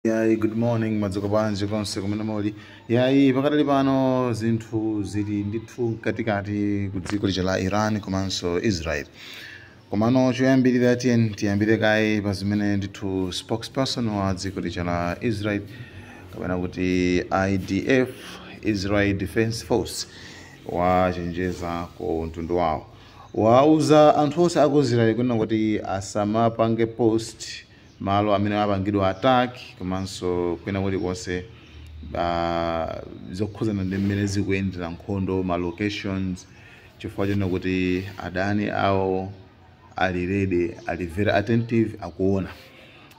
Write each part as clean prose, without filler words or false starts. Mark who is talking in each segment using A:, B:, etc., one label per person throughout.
A: Yayi, good morning, madzuka bwanji konse kumene muli? Yayi, pakadali pano zinthu zili ndithu mkatikati ku dziko lija la Iran komanso Israel. Komano choyambirira, tiyeni tiyambire kaye pa zimene ndithu spokesperson wa dziko lija la Israel, kapena kuti IDF, Israel Defense Force, wachenjeza ku mtundu wawo. Wauza anthu onse aku Israel kunena kuti asamapange post malo amene apangidwa attack komanso kwina kulikonse zokhuzana ndi mmene zikuyendera nkhondo, ma locations, chifukwa chonena kuti adani awo ali ready, ali very attentive, akuona.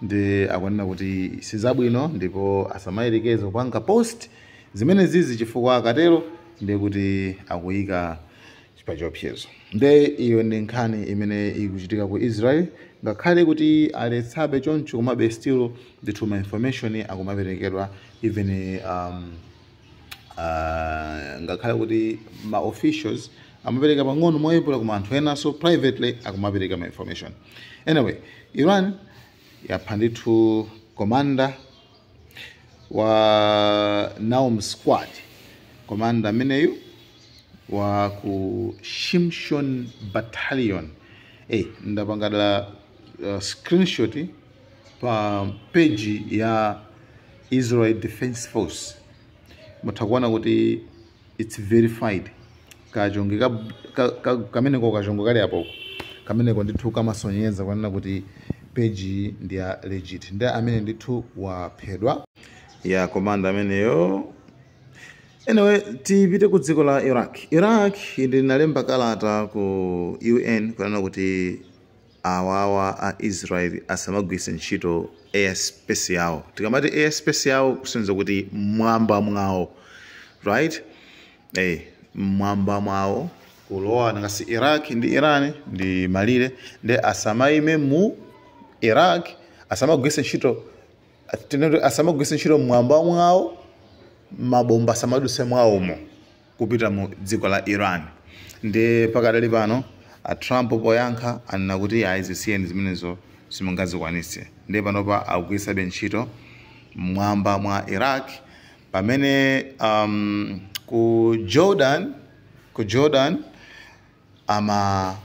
A: Ndi akunena kuti sizabwino ndipo asamayerekeze kupanga post zimene zizi, chifukwa akatero ndiye kuti akuyika pachiopsezo. Nde iyo ndi nkhani imene ikuchitika ku Israel. Ngakhale kuti aletsabe choncho, komabe still ndithu ma information akumaperekedwa, even ngakhale kuti ma officials amapereka pang'ono moyepula, koma anthu enanso privately akumapereka ma information. Anyway, Iran yapha ndithu commander wa Naum Squad. Commander ameneyu wa ku Shimshon Battalion. Ndapanga dala screenshot pa page ya Israel Defense Force. Mutha kuona kuti it's verified. Kachonge kameneko, kachongo kali apoko kameneko ndithu kamasonyeza kwanena kuti page ndi ya legit. Ndi amene ndithu waphedwa ya commander ameneyo. Anyway, tipite ku dziko la Iraq. Iraq ndinalemba kalata ku UN kunena kuti awawa a Israel asamagwiritse ntchito airspace yawo. Tikamati airspace yawo, kusonyeza kuti mwamba mwawo, right? Mwamba mwawo kulowa ngasi Iraq ndi Iran ndi malire, ndi asamayime mu Iraq, asamagwiritse ntchito, tinoti asamagwiritse ntchito mwamba mwawo, mabomba asamadutse mwawomo kupita mu dziko la Iran. Ndi pakadali pano a Trump poyankha anena kuti ayi, zisiyeni zimenezo, simungazikwanitse. Ndi panopa akugwiritsabe ntchito mwamba mwa Iraq, pamene ku Jordan ama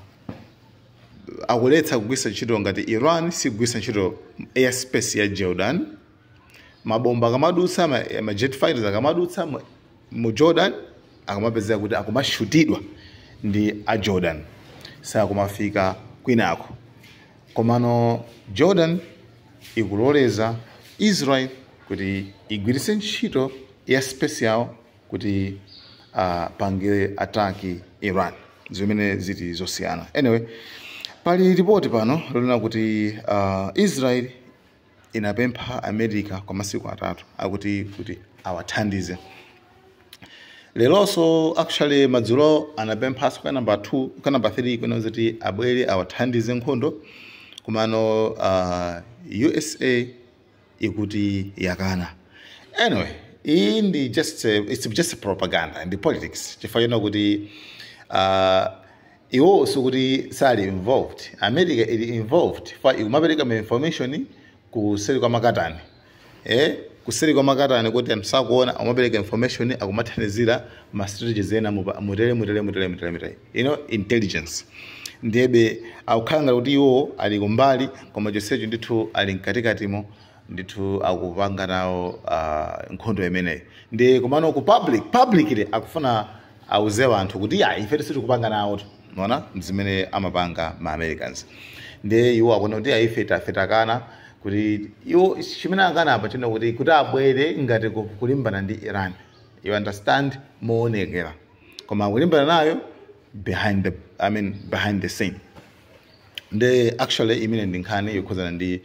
A: akuletsa kugwiritsa ntchito. Ngati Iran sigwiritsa ntchito airspace ya Jordan, mabomba akamadutsa, ma jet fighters akamadutsa mu Jordan, akamapezeka kuti akumashutidwa ndi a Jordan, sakumafika kwinako. Komano Jordan ikuloleza Israel kuti igwiritse ntchito airspace yawo kuti pangire attack Iran, zimene zili zosiyana. Anyway, pali ripoti pano lonena kuti Israel inapempha America kwa masiku 3 akuti kuti awathandize. Leronso, actually madzulo, anapemphanso ka number 2, ka number 3, kwena kuti abwere awathandize nkhondo. Komano USA ikuti yakana. Anyway, iyi ndi just it's just propaganda ndi politics, chifukwa chona kuti iwo sikuti sali involved. America ili involved fa ikumapereka ma information kuseri kwa makatani, kuseri kwa makatani kuti anthu sakuona. Akumapereka information, akumathandizira ma strategies ena, mutere, mutere, mutere, mutere, mutere, intelligence. Ndiyebe akukhala ngati kuti iwo ali kumbali, koma chonsecho ndithu ali mkatikatimo ndithu, akupanga nawo nkhondo imeneyi. Ndi komano ku public, publicly akufuna auze anthu kuti ya, ife sitikupanga nawo. Mona zimene amapanga ma Americans. Ndiye iwo akuona kuti ife tafe takana kuti iwo chimene akana apa chino kuti abwere ngati kulimbana ndi Iran, you understand, moonekera, koma akulimbana nayo behind the, I mean, behind the scene. Ndi actually imene ndi nkhani yokhuzana ndi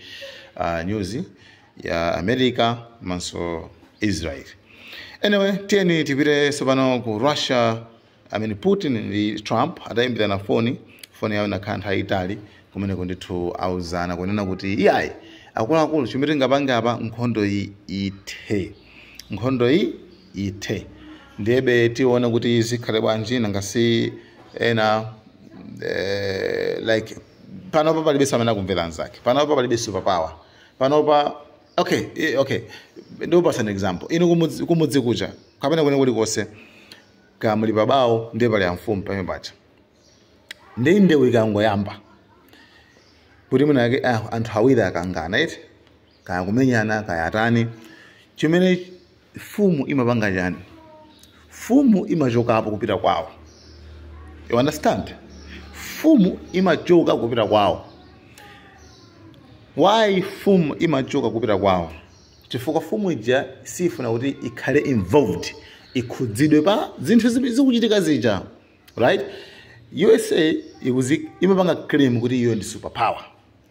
A: news ya America manso Israel. Anyway, tiyeni tipite tsopano ku Russia. I mean, Putin ndi Trump atayimbirana foni. Foni yawo inakhala nthawi itali. Kumeneko ndithu auzana kunena kuti iyayi, akuluakulu, chimene tingapange apa, nkhondo iyi ithe, nkhondo iyi ithe. Ndiyebe tione kuti zikhale bwanji. Nangasi ena like panopa palibe amene akumvera anzake, panopa palibe superpower, panopa Okay, okay, ndikupasa an example. Inu kumudzi kucha kapena kwene kulikonse, kamuli pabawo, ndiye pali amfumu pamene pacha, ndi ndewu ikangoyamba kuti mwinake anthu awiri akangana iti, kaya kumenyana, kaya atani, chimene fumu imapanga chani? Fumu imachokapo kupita kwawo. You understand? Fumu imachoka kupita kwawo. Why fumu imachoka kupita kwawo? Chifukwa fumu ija sifuna kuti ikhale involved, ikhudzidwe pa zinthu zikuchitika zija, right? USA imapanga claim kuti iyo ndi superpower,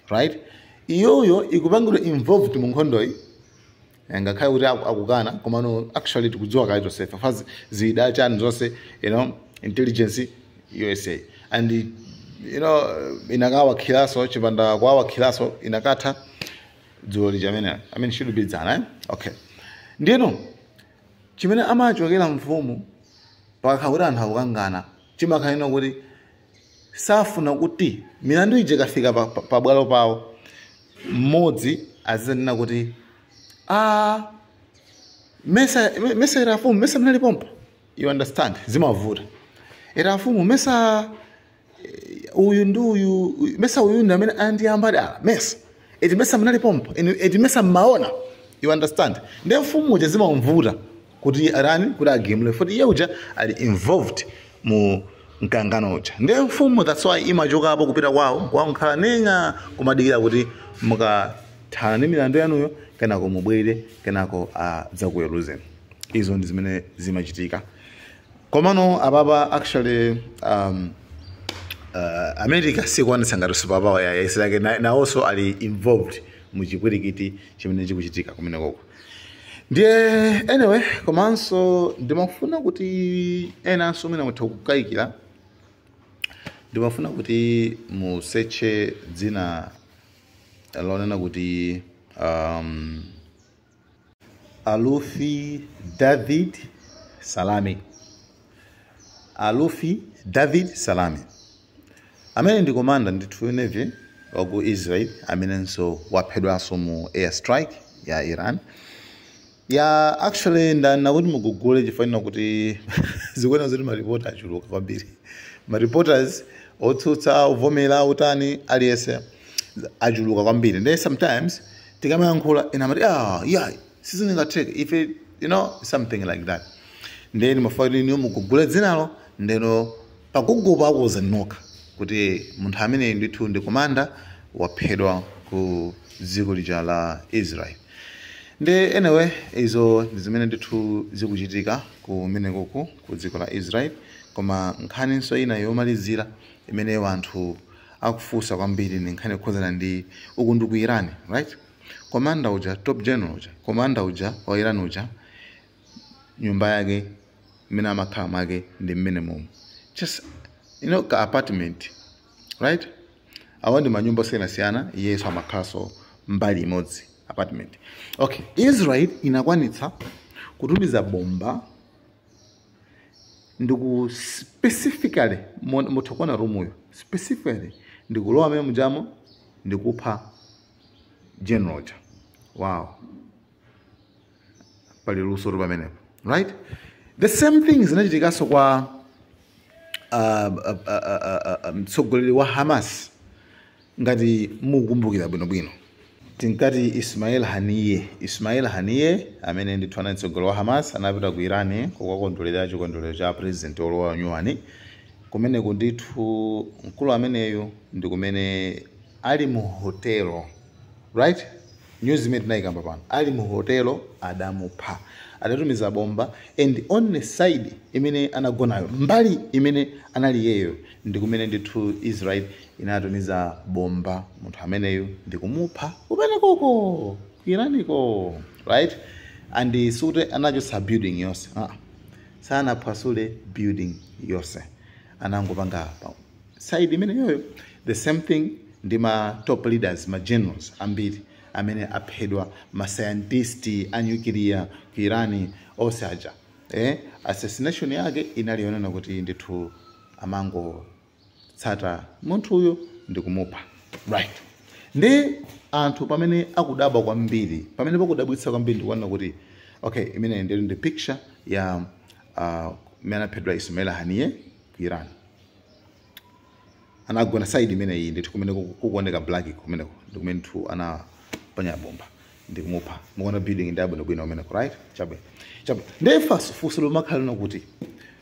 A: right? Iyoyo ikupangidwa involved mu nkhondoyi, ngakhale kuti akukana, komano actually tikudziwa kale tonsefe fazi zida chani zonse, intelligence USA, and inakawakhilaso chipanda kwawakhilaso inakatha dzulo lija amene, I mean, should be dzana, eh? Okay, ndiyeno chimene amachokera mfumu pakakhala kuti anthu akukangana, chimakhalira kuti safuna kuti milandu ija ikafika pabwalo pawo, mmodzi azanena kuti, "Ah, mesa ira afumu, mesa mnali pompo." You understand? Zimavuta. "Ira afumu, mesa uyu ndi uyu, mesa uyu ndi amene andiyamba dala, mesa eti, mesa mnali pompo inu eti, mesa mmaona." You understand? Ndiye mfumu uja zimamvuta kuti arani, kuti agemule, foti iye uja ali involved mu mkangano uja. Ndiye mfumu, that's why imachokapo kupita kwawo, kwankhala nenga kumadikira kuti mukathana ndi milandu yanuyo, kenako mubwere, kenako adzakuweruzeni. Izo ndi zimene zimachitika. Komano apapa actually America sikuonetsa ngati superpower ya Israel, nawonso ali involved mu chipwirikiti chimene chikuchitika kumenekoko. Ndiye anyway, komanso ndimafuna kuti enanso mwina mutha kukayikira, ndimafuna kuti museche dzina lonena kuti Alufi David Salami. Alufi David Salami amene ndi commander ndithu navy waku Israel, amenenso waphedwanso mu air strike ya Iran. Ya, actually ndana kuti mugugule, chifukwa kuti zikuona zoti maripota achuluka kwambiri, ma reporters otsutsa, ovomera, utani, aliyense achuluka kwambiri. Ndiye sometimes tikamayankhula ena amati, "Ah, yeah, sizingatheke ife," something like that. Ndiye ndimafuna kuti mugugule dzinalo, ndeno pa Google pakuza nokha kuti munthu ameneyi ndithu ndi commander, waphedwa ku dziko lija la Israel. Ndi anyway, izo ndi zimene ndithu zikuchitika kumenekuku ku dziko la Israel. Koma nkhaninso ina yomalizira imene anthu akufunsa kwambiri ndi nkhani yokhuzana ndi uku ndi ku Iran, right? Commander uja, top general uja, commander uja wa Iran uja, nyumba yake mmene amakhala mwake ndi mmene momwe, just ka apartment, right? Awa ndi manyumba osiyanasiyana, iyeso amakhalanso mbali imodzi, apartment. Okay, Israel inakwanitsa kutumiza bomba ndiku specifically, mutha kuona rumuyo, specifically ndikulowa mmene mujamo ndikupha general uja. Wow, pali luso pamenepo, right? The same thing zinachitikanso kwa mtsogoleri wa Hamas. Ngati mukukumbukira bwinobwino, tinkati Ismail Haniye. Ismail Haniye amene ndithu anali mtsogoleri wa Hamas anapita ku Iran kukakondwerera chikondwerero cha president olowa nyuwani. Kumeneko ndithu mkulu ameneyo ndi kumene ali mu hotelo, right? News imene tinayikamba pano, ali mu hotelo adamupha, adatumiza bomba, and on the side imene anagonayo, mbali imene anali yeyo, ndi kumene ndithu Israel inatumiza bomba, munthu ameneyo ndikumupha kumenekoko ku Iraniko, right? And sute anachotsa building yonse, sanaphwasule building yonse, anangopanga pa side imeneyoyo. The same thing ndi ma top leaders, ma generals ambiri amene aphedwa, ma scientist a nuclear ku Irani onse aja, eh? Assassination yake inali yonena kuti ndithu amangotsata munthuyo ndi kumupha, right? Ndi Anthu pamene akudabwa kwambiri, pamene pakudabwitsa kwambiri, ndikuona kuti okay, imene ndili ndi picture ya mmene anaphedwa Ismail Haniyeh ku Iran. Anagona side imeneyi ndithu, kumene kukuoneka black kumeneko ndi kumene nthu anapanya bomba ndikumupha. Mukuona building ndi abwinobwino kumeneko, right? Chabwino, chabwino. Ndefaso funso lomakhala lino kuti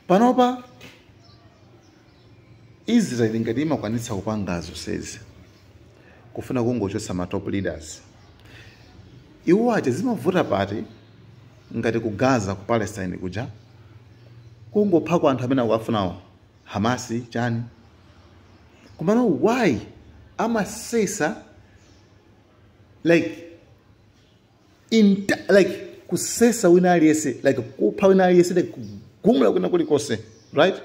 A: panopa Israel ngati imakwanitsa kupanga zonsezi, kufuna kungochotsa ma top leaders, iwo aja zimavuta pati ngati ku Gaza, ku Palestine kuja, kungophako anthu amene akuwafunawo, Hamasi chani? Komano why amasesa like like kusesa wina aliyense, like kupha wina aliyense, like kugumula kwina kulikonse, right?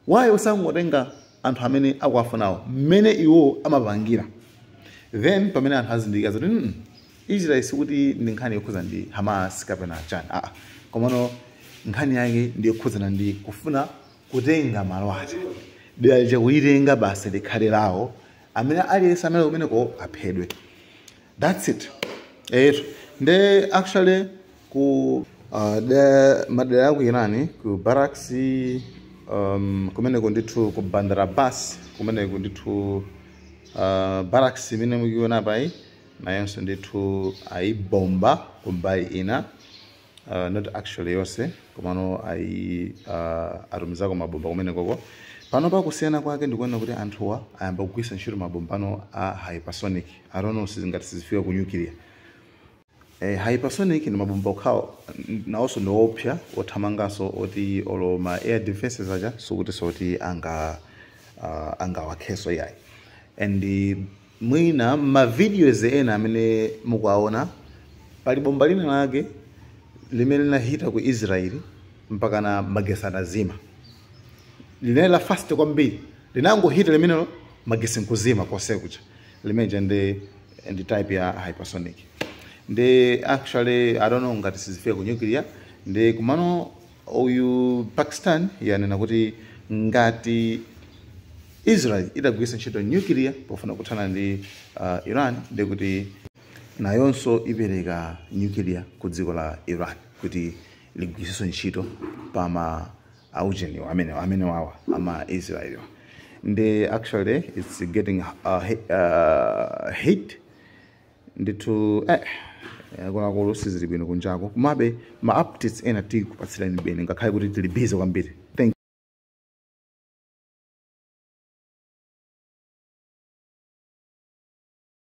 A: Why usangotenga anthu amene akuwafunawo mmene iwo amapangira? Then pamene anthu azindikira zoti Israel sikuti ndi nkhani yokhuza ndi Hamas kapena chani, aa, komano nkhani yake ndi yokhuzana ndi kufuna kutenga malo aja, dera lija kuyitenga basi likhale lawo, amene aliyense amene kumeneko aphedwe. That's it. Eto nde actually ku de madera aku Iran, ku barracks kumeneko ndithu ku Bandar Abbas kumeneko ndithu, barracks imene mukuiona payi nayonso ndithu ayibomba kumbali ina, not actually yonse, komano ayi atumizako mabomba kumenekoko. Pano pakusiyana kwake ndikuona kuti anthuwa ayamba kugwiritsa ntchito mabombano a hypersonic. I don't know sizingati sizifika ku nuclear. Hypersonic ndi mabomba okhawo nawonso ndi opsa, othamanganso, oti olo ma air defenses aja sikuti soti anga angawakheso yayi. And mwina ma videos ena amene mukuaona, pali bomba lina lake limene linahita ku Israeli mpaka na magesi anazima. Linali la fast kwambiri, linangohita limenelo, magesi nkuzima konse kucha. Limeja ndi type ya hypersonic. Ndi actually I don't know ngati sizifika ku nuclear. Ndi kumano uyu Pakistan yanena kuti ngati Israel itagwiritsa ntchito nuclear pofuna kuthana ndi Iran, ndi kuti nayonso ipereka nuclear ku dziko la Iran kuti ligwiritsenso ntchito pama aujeniwa amene wawa ama Israel. Ndi actually it's getting hit ndithu. Akuluakulu, sizili bwino kunjako, komabe ma updates ena tikupatsirani bene, ngakhale kuti tili busy kwambiri. Thank